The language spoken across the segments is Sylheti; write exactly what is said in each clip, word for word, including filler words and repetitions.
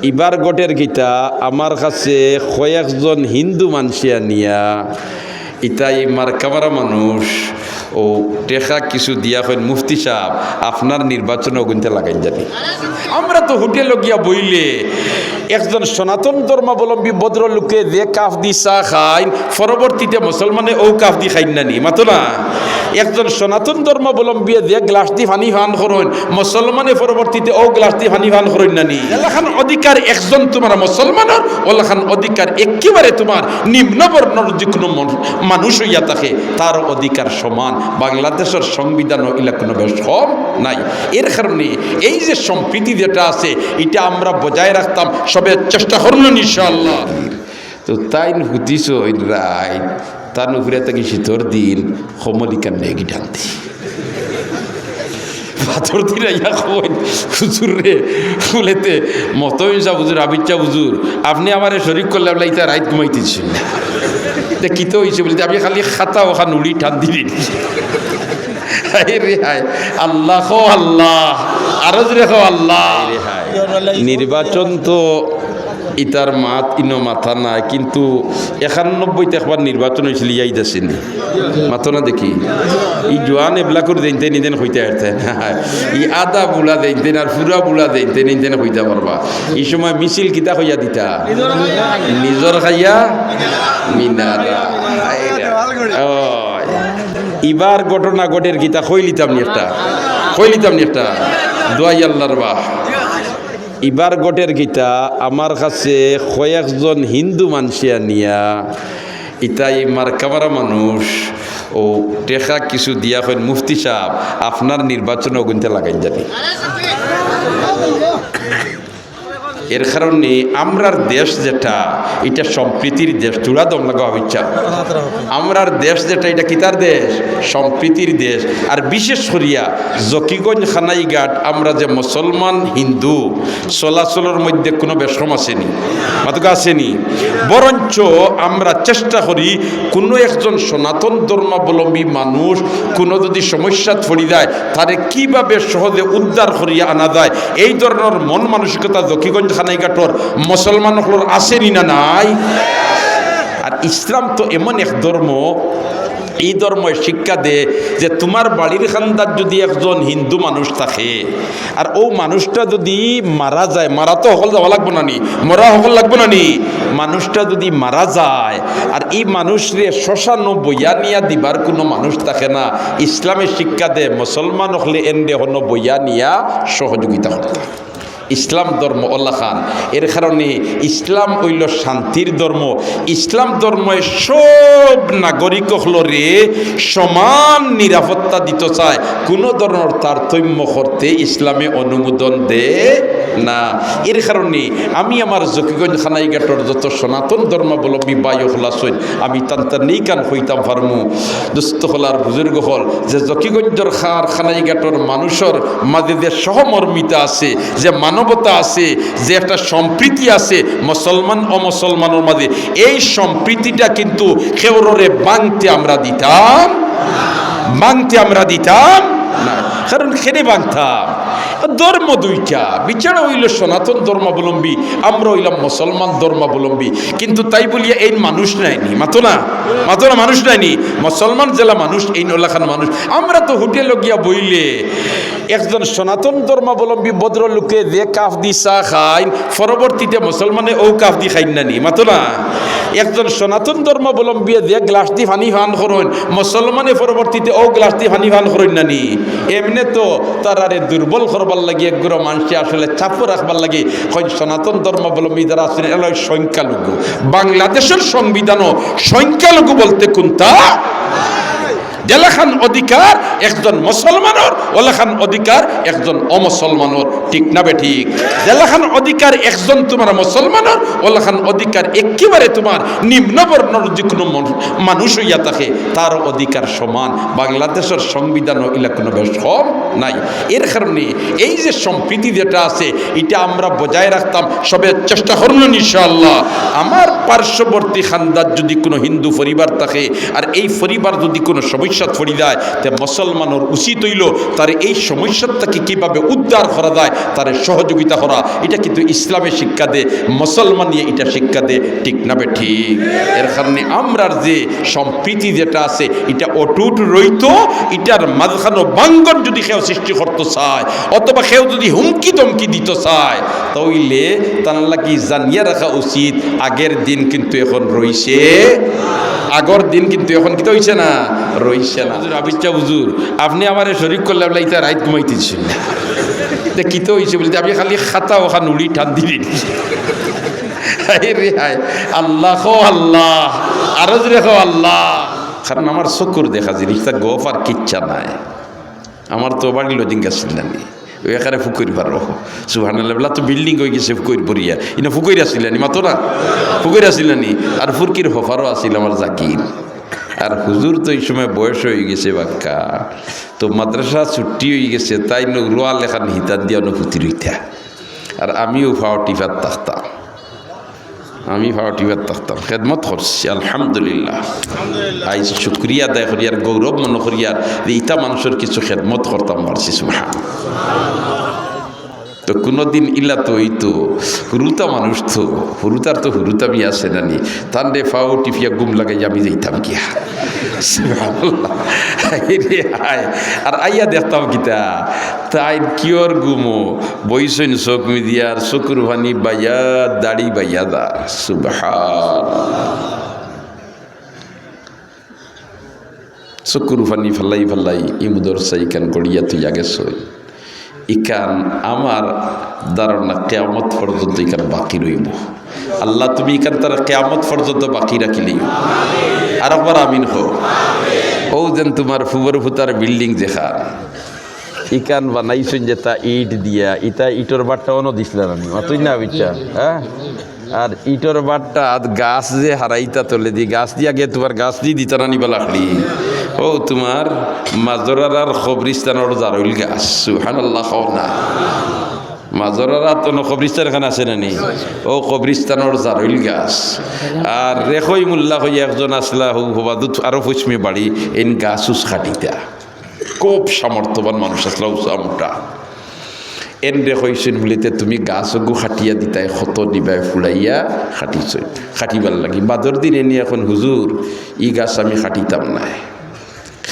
ইবার ঘটের কিতা, আমার কাছে কয়েকজন হিন্দু মানষে আনিয়া, ইতায় মার্কা মারা মানুষ, অউ টেকা কিছু দিয়া কইন, "মুফতি সাব, আপনার নির্বাচনো অগুইন্তে লাগাইন জানি।" আমরা তো হোটেলো গিয়া বইলে একজন সনাতন ধর্মাবলম্বী ভদ্রলোকে যে কাপ দি চা খাইন, পরবর্তীতে মুসলমানে অউ কাপ দি খাইন না নি, মাতো না? একজন সনাতন ধর্মাবলম্বী যে গ্লাস দি পানি পান করইন, মুসলমানে পরবর্তীতে অউ গ্লাস দি পানি পান করইন না নি? যেলাখান অধিকার একজন তুমার মুসলমানর, অলাখান অধিকার একেবারে তুমার নিম্নবর্ণর যে কুনু মন-, মানুষ অইয়া থাকে, তার অধিকার সমান। বাংলাদেশর সংবিধানো ইলা কুনু বেশ কম নাই। এর কারণে এই যে সম্প্রীতি যেটা আছে, ইটা আমরা বজায় রাখতাম, সবে চেষ্টা করমু ইনশাআল্লাহ। তো তাইন হুতিছইন রাইত, তান উপরে থাকি শীতর দিন, কমলিকা নেগি টান দি। পাথর দিরা ইয়া কইন, "হুজুর রে," বুলেতে, "মতমিন সাব হুজুর, আবিদ সাব হুজুর, আপনে আমারে শরিক করলা, ইতা রাইত ঘুমাইতে দিছইন না।" তে কিতা অইছে বুলেতে, "আমি খালি খাতা অখান উড়ি টান দিলি।" হায় রে হায়, আল্লাহ কও আল্লাহ, আরো জোরে কও আল্লাহ। হায় রে হায়। নির্বাচন তো ইতার মাত ইনো মাথা নাই, কিন্তু একানব্বইতে একবার নির্বাচন অইছিল, ইয়াদ আছে নি? মাতো না দেখি। ই জোয়ান এবলা করি যেইনতে নিজেন কইতা পারতা না। ই আধা বুড়া যেইনতে আর পুরা বুড়া যেইনতে নিজেন কইতা পারবা। ই সময় মিছিল কিতা কইয়া দিতা? নিজর খাইয়া মিনারা। অয়। ইবার ঘটনা ঘটের কিতা কইলিতাম নি একটা? কইলিতাম নি একটা? দোয়াই আল্লাহর বাহ। ইবার ঘটের কিতা, আমার কাছে কয়েকজন হিন্দু মানষে আনিয়া, ইতায় মার্কা মারা মানুষ, অউ টেকা কিছু দিয়া কইন, "মুফতি সাব, আপনার নির্বাচনো অগুইন্তে লাগাইন জানি।" এর কারণে আমরার দেশ যেটা, ইটা সম্প্রীতির দেশ। তুরা দম লাগাও ইচ্ছা। আমরার দেশ যেটা, ইটা কিতার দেশ? সম্প্রীতির দেশ। আর বিশেষ করিয়া জকিগঞ্জ, কানাইঘাট, আমরা যে মুসলমান হিন্দু চলাচলর মধ্যে কুনু বেশকম আছে নি? মাতকা আছে নি? বরঞ্চ আমরা চেষ্টা করি কুনু একজন সনাতন ধর্মাবলম্বী মানুষ কুনু যুদি সমস্যাত পড়ি যায়, তারে কিভাবে সহজে উদ্ধার করিয়া আনা যায়, এই ধরনর মন মানসিকতা জকিগঞ্জ, কানাইঘাটর মুসলমান অকলর আছে নি না নাই? আর ইসলাম তো এমন এক ধর্ম, ই ধর্মে শিক্ষা দে যে তুমার বাড়ির কান্দাত যুদি একজন হিন্দু মানুষ থাকে, আর অউ মানুষটা যুদি মারা যায়, মারা তো হকল যাওয়া লাগবো না নি, মরা হকল লাগবো না নি? মানুষটা যুদি মারা যায়, আর ই মানুষরে শ্মশানো বইয়া নিয়া দিবার কুনু মানুষ থাকে না, ইসলামে শিক্ষা দে মুসলমান অকলে এনরে হনো বইয়া নিয়া সহযোগিতা করতা। ইসলাম ধর্ম অলাখান। এর কারণে ইসলাম অইলো শান্তির ধর্ম। ইসলাম ধর্মে সব নাগরিক অকলরে সমান নিরাপত্তা দিতো চায়, কুনু ধরনর তারতম্য করতে ইসলামে অনুমোদন দে না। এর কারণে আমি আমার জকিগঞ্জ, কানাইঘাটর যত সনাতন ধর্মাবলম্বী ভাই অকল আছইন, আমি তান তান নিকান কইতাম পারমু। দোস্ত অকল আর বুজুর্গ অকল, যে জকিগঞ্জর খার, কানাইঘাটর মানুষর মাঝে যে সহমর্মিতা আছে, যে মানবতা আছে, যে একটা সম্প্রীতি আছে মুসলমান অমুসলমানর মাঝে, এই সম্প্রীতিটা কিন্তু কেউররে ভাঙতে আমরা দিতাম, ভাঙতে আমরা দিতাম না। কারণ কেনে ভাঙতাম? ধর্ম দুইটা, বিচার অইলো সনাতন ধর্মাবলম্বী, আমরা অইলাম মুসলমান ধর্মাবলম্বী। কিন্তু তাই বলিয়া এইন মানুষ নায়নি, মাতো না, মাতো না, মানুষ নায়নি। মুসলমান যেলা মানুষ, এইন অলাখান মানুষ। আমরা তো হোটেলো গিয়া বইলে একজন সনাতন ধর্মাবলম্বী ভদ্রলোকে যে কাপ দি চা খাইন, পরবর্তীতে মুসলমানে অউ কাপ দি খাইন না নি, মাতো না? একজন সনাতন ধর্মাবলম্বী যে গ্লাস দি পানি পান করইন, মুসলমানে পরবর্তীতে অউ গ্লাস দি পানি পান করইন না নি? এমনে তো তারারে দুর্বল করবার লাগি একগুলো মানষে আসলে চাপো রাখবার লাগি কইন সনাতন ধর্মাবলম্বী যারা আছইন, এরা অইলো সংখ্যালঘু। বাংলাদেশর সংবিধানো সংখ্যালঘু বলতে কুনটা? যেলাখান অধিকার একজন মুসলমানর, অলাখান অধিকার একজন অমুসলমানর, ঠিক না বেঠিক? যেলাখান অধিকার একজন তুমার মুসলমানর, অলাখান অধিকার একেবারে তুমার নিম্নবর্ণর যে কুনু মন-, মানুষ অইয়া থাকে, তার অধিকার সমান। বাংলাদেশর সংবিধানো ইলা কুনু বেশ কম নাই। এর কারণে এই যে সম্প্রীতি যেটা আছে, ইটা আমরা বজায় রাখতাম, সবে চেষ্টা করমু ইনশাআল্লাহ। আমার পার্শ্ববর্তী কান্দাত যুদি কুনু হিন্দু পরিবার থাকে, আর এই পরিবার যুদি কুনু সমস্যা সমস্যাত পড়ি যায়, তে মুসলমানর উচিত অইলো তারে এই সমস্যার থাকি কিভাবে উদ্ধার করা যায়, তারে সহযোগিতা করা। ইটা কিন্তু ইসলামে শিক্ষা দে, মুসলমানিয়ে ইটা শিক্ষা দে, ঠিক না বেঠিক? এর কারণে আমরার যে সম্প্রীতি যেটা আছে, ইটা অটুট রইতো। ইটার মাঝখানো ভাঙ্গন যদি কেউ সৃষ্টি করতো চায়, অথবা কেউ যদি হুমকি ধমকি দিতো চায়, তাইলে তার লাগি জানিয়া রাখা উচিত, আগের দিন কিন্তু এখন রইছে, আগর দিন কিন্তু এখন কিতা অইছে না, রইছে না। হুজুর, আবিচ্ছা হুজুর, আপনে আমারে শরিক করলে, আপনে ইতা রাইত ঘুমাইতে দিছইন না। তে কিতা অইছে বুলে, আমি খালি খাতা অখান উড়ি টান দিলি। হায় রে হায়, আল্লাহ কও আল্লাহ, আরো জোরে কও আল্লাহ। কারণ আমার চকুর দেখা জিনিস, তা গফ আর কিচ্ছা নাই। আমার তো বাড়ির লজিং গাছ ছিল না নি, ওই এখানে ফুকইর পারো। সুবহানাল্লাহ, বলা তো বিল্ডিং অই গেছে ফুকইর পড়িয়া, ইনো ফুকইর আছিল না নি, মাতো না, ফুকইর আছিল না নি। আর ফুরকির হফারও আছিল আমার জাকির। আর হুজুর তো এই সময় বয়স অই গেছে বাক্কা, তো মাদ্রাসা ছুটি অই গেছে, তাইন রোয়া লেখান হিতান দিয়া অনুভূতি রইতা। আর আমিও ফাও টিফাত থাকতাম, আমি ফাও টিফাত থাকতাম, খেদমত করছি, আলহামদুলিল্লাহ। আইজ শুকরিয়া আদায় করিয়ার, গৌরব মনো করিয়ার যে ইতা মানুষর কিছু খেদমত করতাম পারছি, সুবহান। তো কুনুদিন ইলা তো অইতো, হুরুতা মানুষ তো, হুরুতার তো হুরুতামি আছে না নি, তানরে ফাও টিফিয়া ঘুম লাগাইয়া আমি যাইতাম গিয়া। সুবহানাল্লাহ। হায় রে হায়। আর আইয়া দেখতাম কিতা, তাইন কিওর ঘুমো, বইছইন চোখ মিদিয়ার, চকুর পানি বাইয়া, দাড়ি বাইয়া দা। সুবহানাল্লাহ। চকুর পানি ফালাই ফালাই ইমুদর চাইখান গড়িয়া থইয়া গেছইন। ইখান আমার ধারণা কিয়ামত পর্যন্ত ইখান বাকি রইবো। আল্লাহ, তুমি ইখান তারা কিয়ামত পর্যন্ত বাকি রাখিলিও। আর একবার আমিন কও। অউ যেন তুমার ফুবর ফুতার বিল্ডিং যেখান, ইখান বানাইছইন যেতা ইট দিয়া, ইতা ইটর বাট্টা অনো দিছলা না নি? মাতইন না, বুঝছা? হ্যাঁ? আর ইটর বাট্টা আত গাছ যে হারাইতা তলেদি, গাছ দিয়া গিয়া তুমার গাছ দি দিতা না নি বা লাকড়ি? অউ তুমার মাজরারার কবরিস্তানর জারইল গাছ, সুবহানাল্লাহ কও না। মাজরারাত অনো কবরিস্তান খান আছে না নি? অউ কবরিস্তানর জারইল গাছ। আর রেখই মোল্লা কইয়া একজন আছলা, হউ হবাদুত আরো পশ্চিমে বাড়ি, এইন গাছ উছ কাটিতা। খুব সামর্থ্যবান মানুষ আছলা, উচা মুটা। এনরে কইছইন বুলে, তে তুমি গাছ অগু কাটিয়া দিতায়, কত নিবায় ফুড়াইয়া কাটিছইন, কাটিবার লাগি। বাদর দিন এনি এখন, হুজুর, ই গাছ আমি কাটিতাম নায়।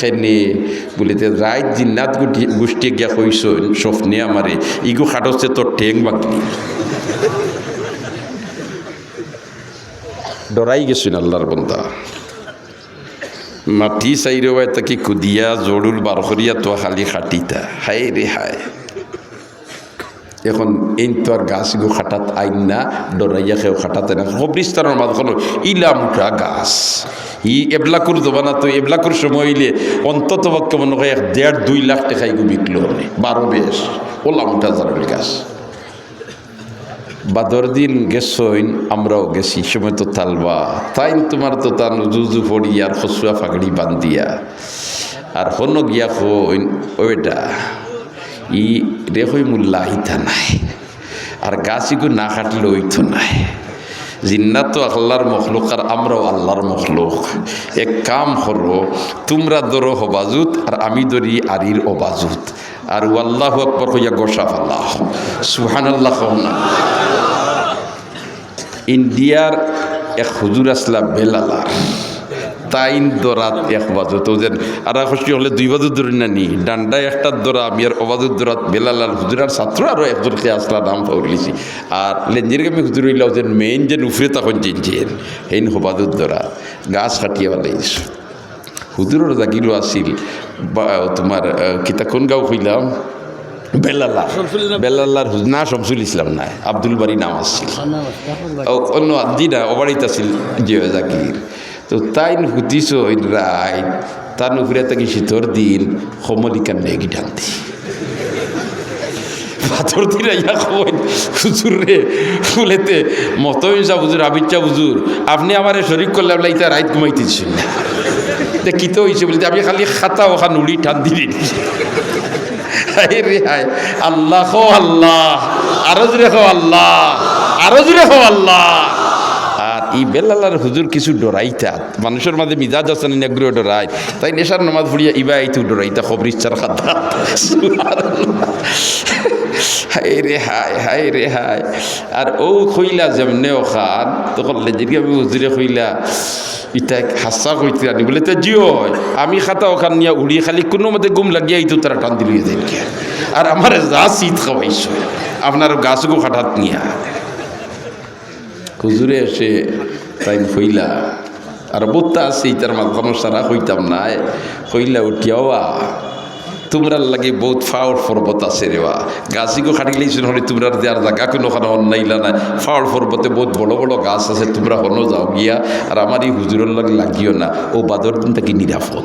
কেনে বুলে, তে রাইত জিন্নাত গুটি-, গুষ্টিয়ে গিয়া কইছইন স্বপ্নে আমারে, ইগু কাটছে তোর ঠেং ভাঙলি। ডরাই গেছইন আল্লার বন্দা। মাটি চাইরোবায় থাকি কুদিয়া জড়ুল বার করিয়া তো খালি কাটিতা। হায় রে হায়। এখন এইন তো আর গাছ ইগু কাটাত আইন না, ডরাইয়া কেউ কাটাত আইন না। কবরিস্তানর মাঝখানো ইলা মুটা গাছ। ই এবলাকুর জমানাত, এবলাকুর সময় অইলে অন্তত পক্ষে মনো কয় এক দেড় দুই লাখ টেকা ইগু বিকলো অনে, বারো বেশ। অলা মুটা জারইল গাছ। বাদর দিন গেছইন, আমরাও গেছি, সময় তো তালবা। তাইন তুমার তো তান উজু উজু পড়িয়া আর কচুয়া ফাগড়ি বান্ধিয়া। আর হনো গিয়া কইন, "ও বেটা, ই রেখই মোল্লা ইতা নায়। আর গাছ ইগু না কাটলে অইতো নায়। জিন্নাত তো আল্লার মখলুক আর আমরাও আল্লার মখলুক। এক কাম করো, তুমরা ধরো হবাজুত আর আমি ধরি আরির অবাজুত।" আর আল্লাহু আকবার কইয়া গোসা ফালাও। সুবহানাল্লাহ কও না। ইন্ডিয়ার এক হুজুর আছলা বেলালার, তাইন ধরাত এক বাজুত, অউ যেন আর খুশি অইলে দুই বাজুত ধরি না নি, ডান্ডা একটা ধরা, আমি আর অবাজুত ধরাত বেলালার হুজুর আর ছাত্র আরো একজন কে আছলা, নাম পাউলিছি। আর লেঞ্জির গামি হুজুর অইলা অউ যেন মেইন যেন উফরে তখন চেঞ্জেন, হেইন হবাজুত ধরা, গাছ কাটিয়া ফালাইছ। হুজুরর জাগিরও আছিল, বা, তুমার, আহ, কিতা কোন গাঁও কইলাম? বেলালা। শামসুল ইসলাম। বেলালার হুজ-, না, শামসুল ইসলাম নায়, আব্দুল বারী নাম আছিল। অন্য আদি না, অবাড়িত আছিল যে জাগির। তো তাইন হুতিছইন রাইত, তান উপরে থাকি শীতর দিন, কমলিকান নেগি টানতে। পাথর দিন আইয়া কইন, "হুজুর রে," বুলে তে, মতমিন সাব হুজুর, আবিচ্ছা হুজুর, আপনে আমারে শরিক করলে, আপনে ইতা রাইত ঘুমাইতে দিছইন না। তে কিতা অইছে বুলে, "আমি খালি খাতা অখান উড়ি টান দিলি।" হায় রে হায়, আল্লাহ কও আল্লাহ, আরো জোরে কও আল্লাহ, আরো জোরে কও আল্লাহ। আর ই বেলাল আর হুজুর কিছু ডরাইতা, মানুষর মাঝে মিজাজ আছে নি, নেগ্রো ডরাই। তাইন এশার নামাজ পড়িয়া ইবা আইতো ডরাইতা, খবরিস্তার খাতা। সুবহানাল্লাহ। হায় রে হায়, হায় রে হায়। আর ও কইলা যেমনে অখান, তখন লেজিকে আমি হুজুরে কইলা, "ইতা হাছা কইতরা নি?" বলে, "তে জি অয়, আমি খাতা অখান নিয়া উড়ি, খালি কুনু মতে ঘুম লাগিয়া আইতো তারা টান দিল অইয়া যাইন গিয়া। আর আমারে যা শীত খাওয়াইছো, আপনার গাছগু খাটাত নিয়া।" হুজুরে এসে তাইন কইলা, আর বউততা আছে, ইতার মাঝখানো সারা কইতাম নায়, কইলা উঠিয়া, "ওবা, তুমরার লাগি বউত ফাওর পর্বত আছে রে বা। গাছগু খাটিলাইছইন হলে তুমরার যে আর জাগা কুনুখানো অন্যাইলা নায়। ফাওর পর্বতে বউত বড় বড় গাছ আছে, তুমরা হনো যাও গিয়া, আর আমার ই হুজুরর লগে লাগিও না, অউ বাদর দিন থাকি নিরাপদ।"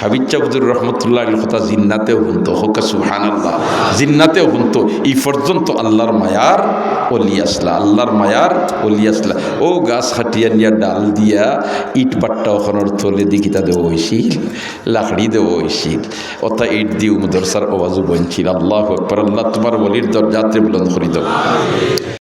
হাফিজ সাব হুজুর রহমতুল্লাহ আলাইহির কথা জিন্নাতেও হুনতো, কউক্কা সুবহানাল্লাহ, জিন্নাতেও হুনতো। ই পর্যন্ত আল্লার মায়ার অলি আছলা, আল্লার মায়ার অলি আছলা। অউ গাছ কাটিয়া নিয়া ডাল দিয়া ইট বাট্টা অখানর তলেদি কিতা দেওয়া অইছিল, লাকড়ি দেওয়া অইছিল। অতা ইট দিও মাদ্রাসার আওয়াজও বনছিল। আল্লাহু আকবার, আল্লাহ তুমার অলির দরজাতরে বুলন্দ করি দেও।